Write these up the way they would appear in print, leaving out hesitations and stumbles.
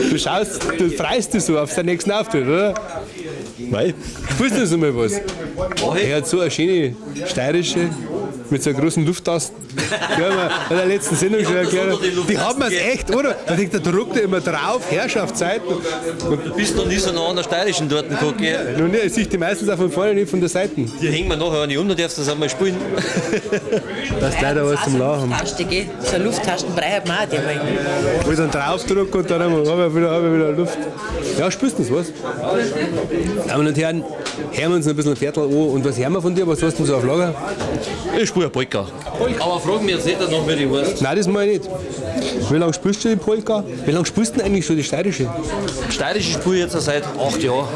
Du schaust, du freust dich so auf deinen nächsten Auftritt, oder? Mei. Spielst du so mal was? Er hat so eine schöne steirische mit so einer großen Lufttaste. Die haben wir in der letzten Sendung schon erklärt. Die haben wir's echt, oder? Da denkt der druckt immer drauf, Herrschaftszeiten. Und du bist noch nie so nah an der steirischen dort geguckt, gell? Nun, ja, ich sehe die meistens auch von vorne, nicht von der Seite. Die hängen wir nachher eine um, dann darfst du das einmal spielen. Das ist leider was zum Lachen. Lufttaste, gell? So eine Lufttastenbrei hat man auch die mal. Wo ich dann draufdrücke und dann haben wir wieder Luft. Ja, spielst du das was? Damen und Herren, hören wir uns noch ein bisschen Viertel an. Und was hören wir von dir? Was hast du denn so auf Lager? Ich spiele Polka. Aber frag mich jetzt nicht danach, wie die heißt. Nein, das mache ich nicht. Wie lange spielst du die Polka? Wie lange spielst du denn eigentlich schon die steirische? Steirische spiele ich jetzt seit 8 Jahren.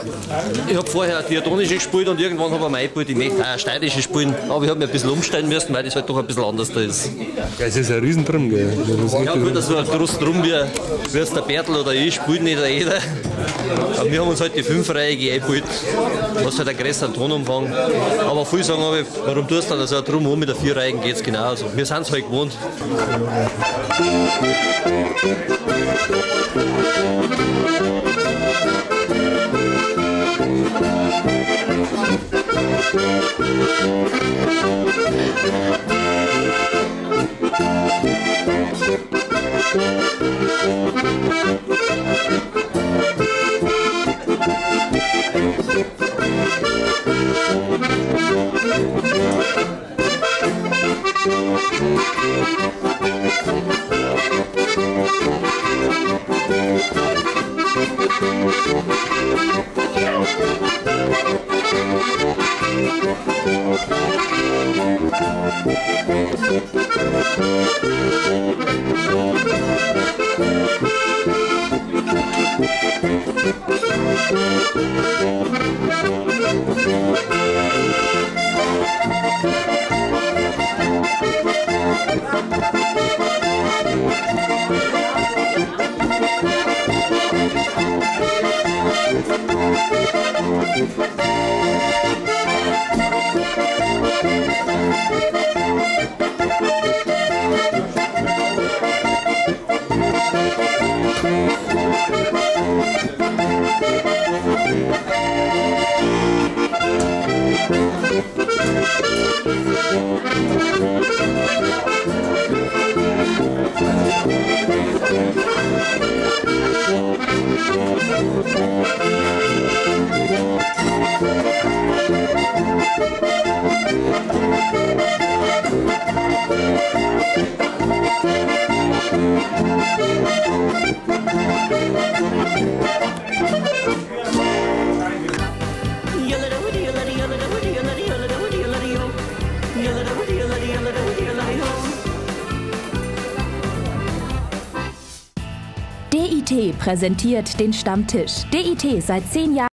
Ich habe vorher diatonische gespielt und irgendwann habe ich mir eingebildet, ich möchte auch steirische spielen. Aber ich habe mich ein bisschen umstellen müssen, weil das halt doch ein bisschen anders da ist. Ja, es ist ein Riesendrum, gell? Das ist Ja gut, so ein großer Drum wie es der Bertel oder ich, spielt nicht jeder. Aber wir haben uns halt die fünfreihige eingebildet, was halt einen größeren Tonumfang. Aber viele sagen aber, warum tust du dann so ein Drum an mit der vierreihigen geht's genauso. Wir sind's halt gewohnt. DIT präsentiert den Stammtisch. DIT seit 10 Jahren.